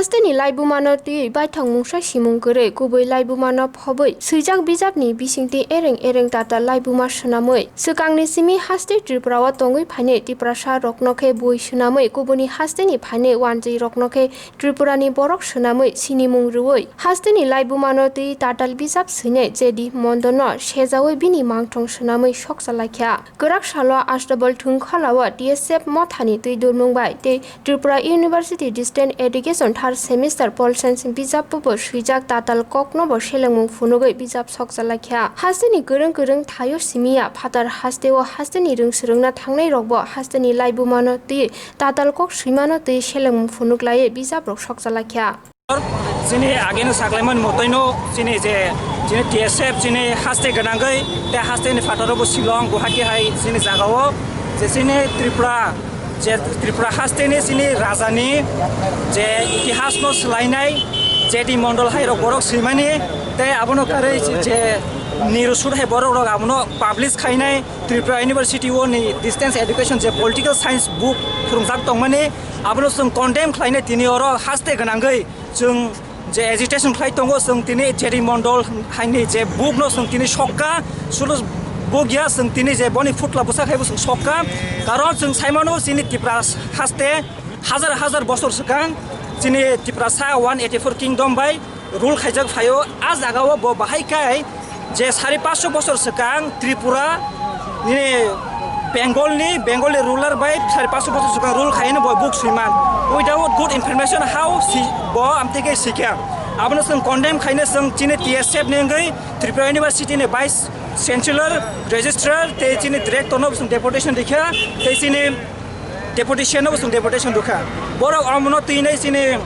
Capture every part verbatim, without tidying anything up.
Hasteni laibumano twiwi baithang mungsa simung kwrwi kubui laibumano phobwi swijak bijapni bisingtwi ereng ereng tatal laibuma swnamwi swkangni simi haste Tripurao tongwi phainai Tiprasa rokno khe bui swnamwi kubuni hasteni phainai wanjwi rokno khe Tripurani borok swnamwi sinimung rwui hasteni laibumano twi tatal bijap swinai J D Mondolno sejaui bini mangthong swnamwi sokchalaikha. Kwrak salo Astabal thwngkholao T S F mothani twi dormung bai tei Tripura University Distance Education third semester Pol Science bijapbo swijak tatal koknobo selengmung phunugwi bijap sokchalaikha. Hasteni kwrwng kwrwng thaio simiya phatar hasteo hasteni rwng swrwngna thangnairokbo hasteni laibumano twi tatal kok swimano twi selengmung phunuklaiwi bijaprok sokchalaikha. Chini ageno saklaimani motoino chini je chini T S F chini haste gwnangwi tei hasteni phataro bo Shillong, Guwahati hai chini jagao je chini Tripura, je Tripura hasteni chini rajani je itihasno swlainai J D Mondol hai rok borok swimani tei abono karwi je Niru Sud hai borok rok abono publish khainai Tripura University o ni distance education je political science book phwrwngjak tongmani abono chwng condemn khlainai tini oro haste gwnangwi. Chwng je agitation khlai tongo, chwng tini J D Mondol haini je book no chwng tini sokka, sulu book ya chwng tini je boni phutla bwsa khaibo chwng sokka. Karon chwng saimano chini Tipra haste hajar hajar bosor swkang chini Tiprasa one eighty four kingdom bai rule khaijak phaio. A jagao bo bahai kai je sari paanch sho bosor swkang Tripura ni Bengal ni, Bengal ni ruler bai sari paanch sho bosor swkang rule khaino bo book swiman. Without good information how si bo amtike sikha. Abono chwng condemn khaino chwng chini T S F ni wngwi Tripura University ni vice chancellor, registrar tei chini director no chwng deputation rikha tei chini deputation no chwng deputation rwkha. Borok omono twinai chini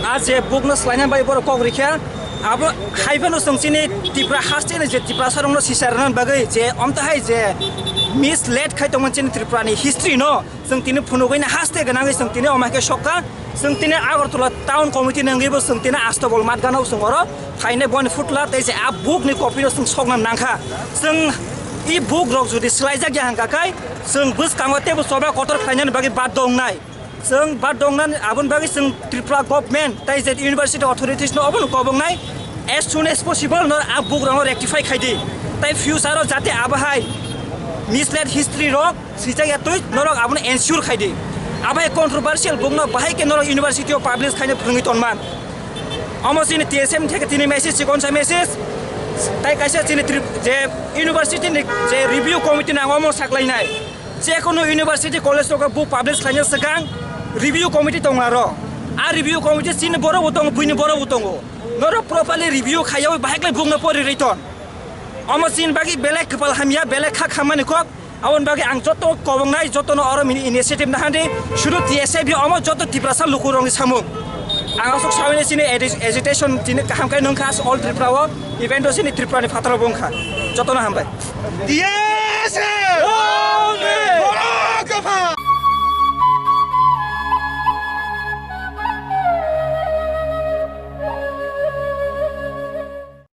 a je book no swlaina bai borok kok rikha. Abo hai phano chwng chini Tripura haste ni je Tiprasa rokno sisa rwna bagwi je omtahai je mislead khai tongmani chini Tripura ni history no chwng tini phunugwi na haste gwnangwi chwng tini omo hai khe sokha. Chwng tini Agartala town committee ni wngwibo chwng tini Astabal matgano chwng oro phainai boni phutla tei je a book ni copy no chwng sokna nangkha. Chwng e book rok jodi swlaijak ya hwnka khai chwng bwskango teibo choba kotor khlainani bagwi baddo wngnai. Chwng baddo wngnani aboni bagwi chwng Tripura government tei je university authorities no obono kobongnai as soon as possible no a book rokno rectify khai di. Tei future o jate abo hai mislead history rok swijak ya twi norok abono ensure khai di. Abo hai controversial book no bahai khe norok university o publish khaina phwrwngwi tonman. Omo chini T S M theke tini message, chikon sa message. Tai kaisa chini trip je university ni je review committee nang omo saklainai. Je kono university college rok book publish khlaina swkang review committee tong aro. A review committee chini borok bo tongo, buini borok bo tongo. Norok properly review khaiyawi bahai khlai book no pori ri ton. Omo chini bagwi belai kwpal hamya, belai kha khammani kok. Aboni bagwi ang joto kobongnai, jotono oro mini initiative nahandi, sudu T S F omo joto Tiprasa lukurokni samung. Ang aswk sawi chini agi-, agitation chini kaham khe nungkha all Tripura o, event o chini Tripura ni phataro bo wngkha. Jotono hambai. T S F!